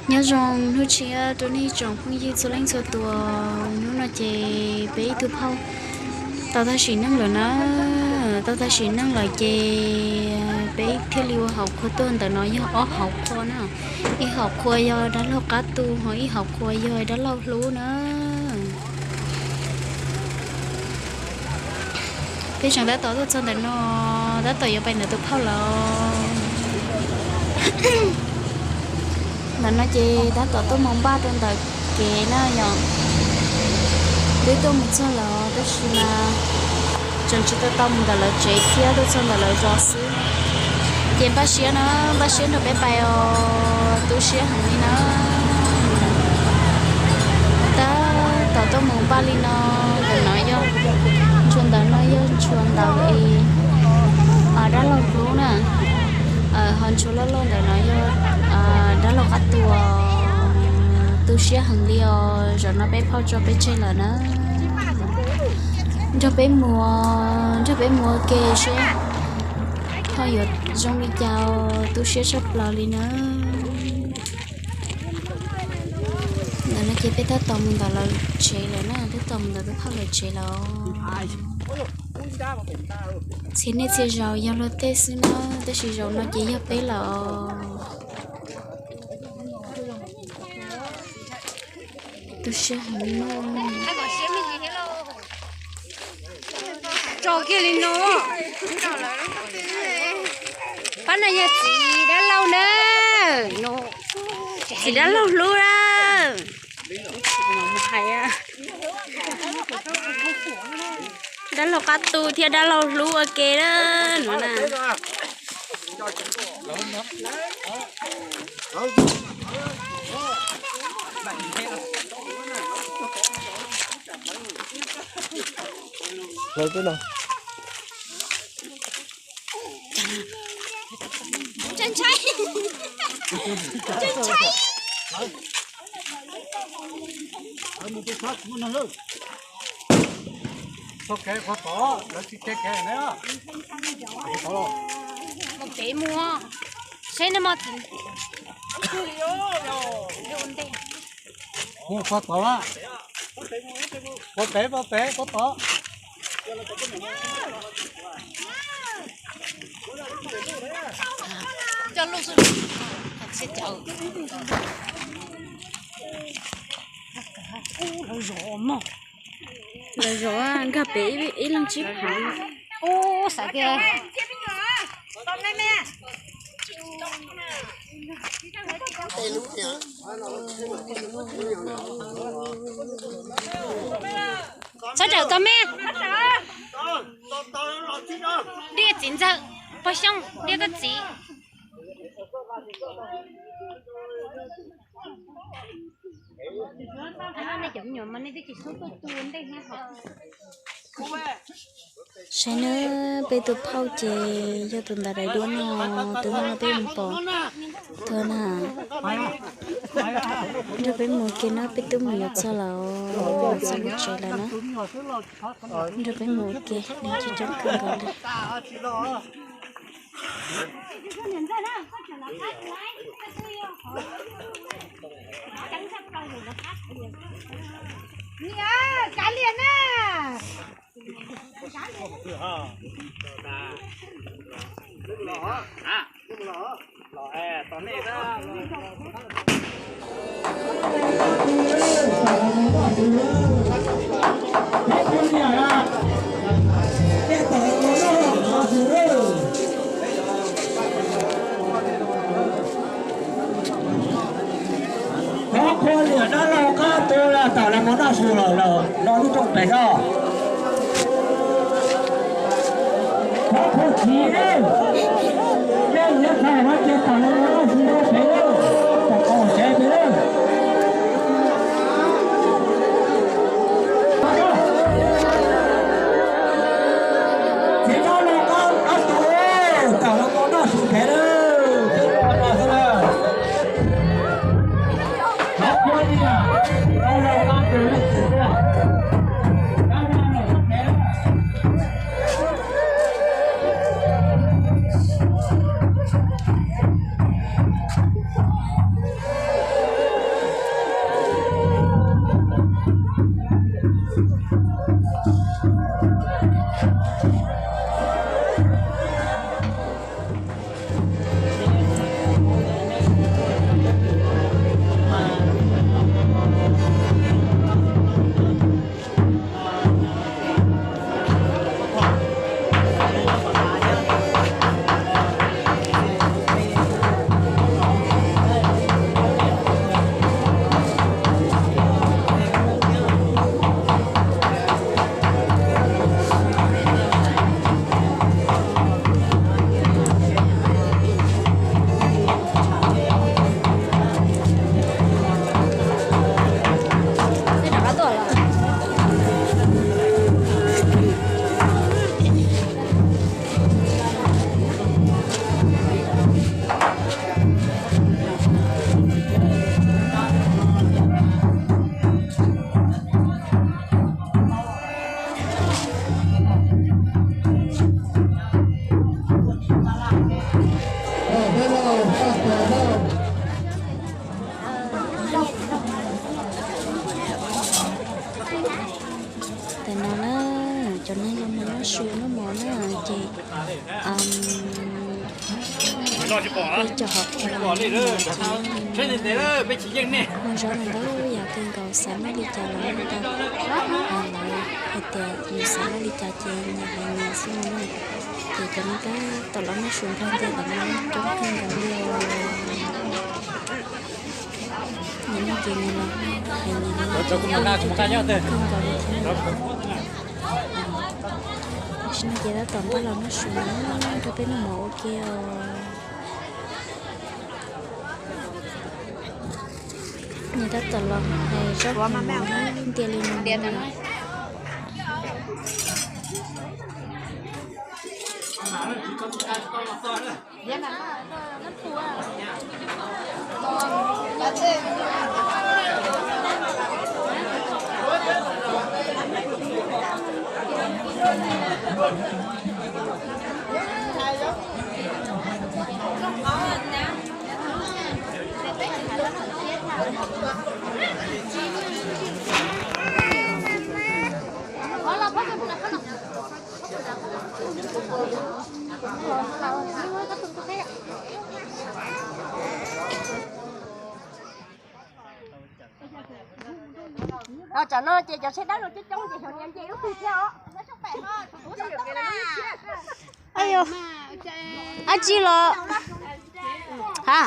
Nyob zoo hnub tshiab rau nej tsoom phooj ywg txhua leej txhua tus. Hnub no ces peb ib tug phauj tau tag sim neej lawm na. Tau tag sim neej lawm ces peb thiaj li ua hauv qhua tuaj. Ntawm no yog ob hauv qhua na, ib hauv qhua yog dab laug qab tu, ho ib hauv qhua yog dab laug hlub na. Peb tseem tab tom tuaj txog ntawm no, tab tom yuav pais ntawm tus phauj lawm. Ntawm no ces tab tom tuaj mus npaj rau ntawm kev na yom. Twb tuaj mus txog lawm tab sis mas tseem tsis tau tau mus ntawm lawv tsev thiab, tuaj txog ntawm lawv zos xwb. Ces npaj siab na, npaj siab nrog peb pais os, tu siab heev li na. Tab tom tuaj mus npaj li no, ntawm no yog, ntshua ntawm no yog ntshua ntawm dab laug hlub na. Ho ntshua loj loj ntawm no yog dab laug qab tu. Tu siab heev li os, zaum no peb phauj tso peb tseg lawm na. Nrog peb mus, nrog peb mus ua ke seb ho yuav zoo li cas, tu siab tshaj plaws li na. Ntawm no ces peb tab tom mus ntawm lawv tsev lawm na, tab tom mus ntawm tus phauj lawv tsev lawm. Txhia niaj txhia zaus yog luag tej xwb na, tab sis zaum no ces yog peb lawm. Tu siab heev no. Tso kiag li no. Pab no yog txiv dab laug na, txiv dab laug hlub na. Hais, dab laug qab tu thiab dab laug hlub ua ke na, no na. Ntshai, ntshai. Mus pem mus, saib nej mog. Mus pem, pem, pem, pem tod. Coj lub xwb. Lawv zov mog. Lawv zov nkag pem ib leeg tsib phav. Ub, xav tias txhob rawm tau me. Diaj txiv ntxawm, pog Xyooj, diaj koj txiv. Saib nawb, peb tus phauj ces yog tus ntawm daim duab no, tus no peb mus pom tuag na. Nrog peb mus ua ke na, peb twb mus yuav txog lawm, txog lub tsev lawm na. Nrog peb mus ua ke, nws tsis coob kawg nkaus li. Qhov qhua liam dab laug qab tu los tawm los mus noj su lawm, los lub rooj pem no. Qhov qhua txiv, nej yuav txog no ces tawm los mus noj su rau pem, tom qab tsev pem na. Txiv dab laug qab tu, tawm los mus noj su pem na. Qhov qhua liam dab laug qab tu, dab laug noj su pem na. Peb cov hauv qhua no ces muag zaub no ntau yam kawg nkaus, xav noj li cas los noj tau. Lawv hais tias yus xav noj li cas ces nyias hais nyias xwb no na. Ces cov neeg tab tom los noj su nplog ntawm no coob kawg nkaus li os. Nyias noj ces nyias los hais nyias li, coob kawg nkaus li thiab. Tam sim no ces tab tom npaj los noj su na, nrog peb noj mov ua ke os. Nyias tab tom los hais zaub hais mov ntiag li no. Tsam no ces cov tsheb dawb no coob coob ces xyov nias nce lub twg thiab os. Dab tsi los? Ha.